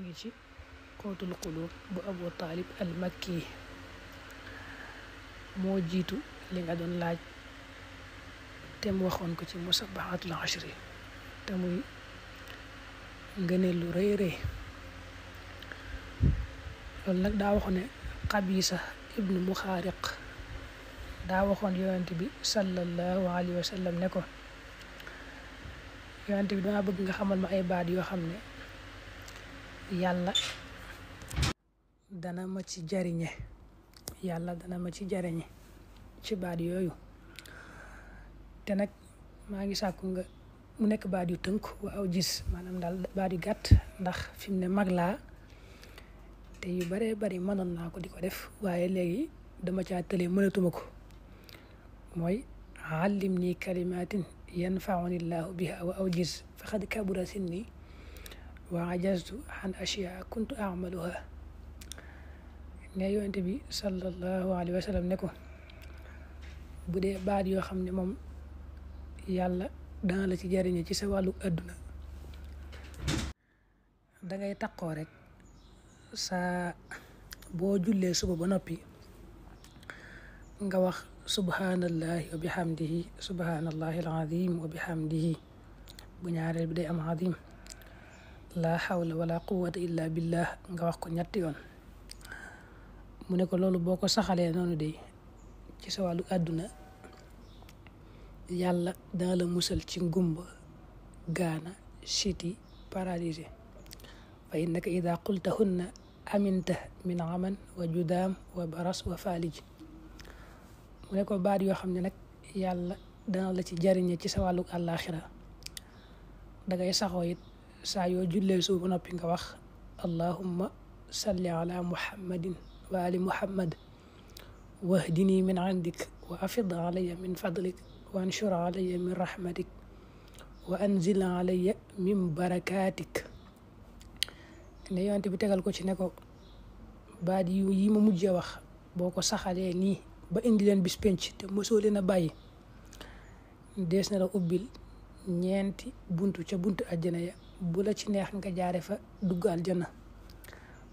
ngi ci Qootul Quluub bu Abu Taalib al Makki moo jiitu li nga doon laaj te mu waxoon ko ci musabbahatul ashri te muy ngëneel lu rëy rëy loolu nag daa waxoon ne Qabisa ibnu Muxaariq daa waxoon yonent bi sallallahu alayhi wa sallam ne ko yonent bi dama bëgg nga xamal ma ay baat yoo xam ne yàlla dana ma ci jariñe ci baat yooyu te nag maa ngi sàkku nga mu nekk baat yu tënk wa aw gis maanaam daal baat yu gàtt ndax fi mu ne mag laa te yu baree bari mënoon naa ko di ko def waaye léegi dama caa tëlee mënatuma ko mooy allim nii kalimatin yanfauni llahu biha wa aw gis faqad kabura sinni wa ajaztu an ashyaa kuntu amaluha ne yonent bi sallallahu alayhi wa sallam ne ko bu dee baat yoo xam ne moom yàlla dana la ci jariñe ci sa wàllu àdduna dangay taqoo rek saa boo jullee suba ba noppi nga wax subhanallahi wa bihamdihi subhanallahi alazim wa bihamdihi bu ñaareel bi day am azim la hawla wala quwwata illa billah nga wax ko ñetti yoon mu ne ko loolu boo ko saxalee noonu de ci sa wàllu àdduna yàlla dana la musal ci ngumba gaana siti paralysé fa innaka ida qultahunna aminta min aman wa judaam wa baras wa falij mu ne ko baat yoo xam ne nag yàlla dana la ci jariñe ci sa wàllu àllaaxira dangay saxoo it saa yoo jullee suba ba noppi nga wax allahumma salli ala muhammadin wa ali muhammad wahdini min indik wa afid alayya min fadlik wa anshur alayya min rahmatik wa anzil alayya min barakatik ne yonent bi tegal ko ci ne ko baat yi ma mujjee wax boo ko saxalee nii ba indi leen bis penc te mosoo leen a bàyyi dees na la ubbil ñeenti buntu ca buntu àjjana ya bu la ci neex nga jaare fa dugg aljanna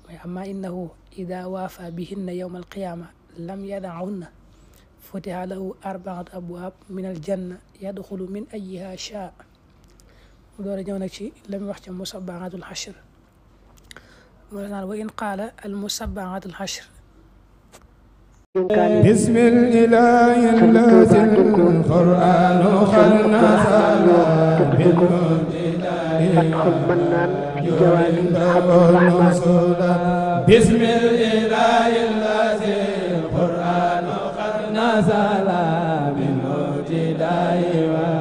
mooy amma innahu ida waafa bihinna yawma alqiyaama lam yadahunna futiha lahu arbaatu abwaab min aljanna yadxulu min ayiha shaa mu door a ñëw nag ci la mu wax ca musabbahatul hashr mu naan wa in qaala al musabbahatul hashr بسم الإله الذي القرآن خلنا بسم الإله الذي القرآن قد نزل من ابتدائه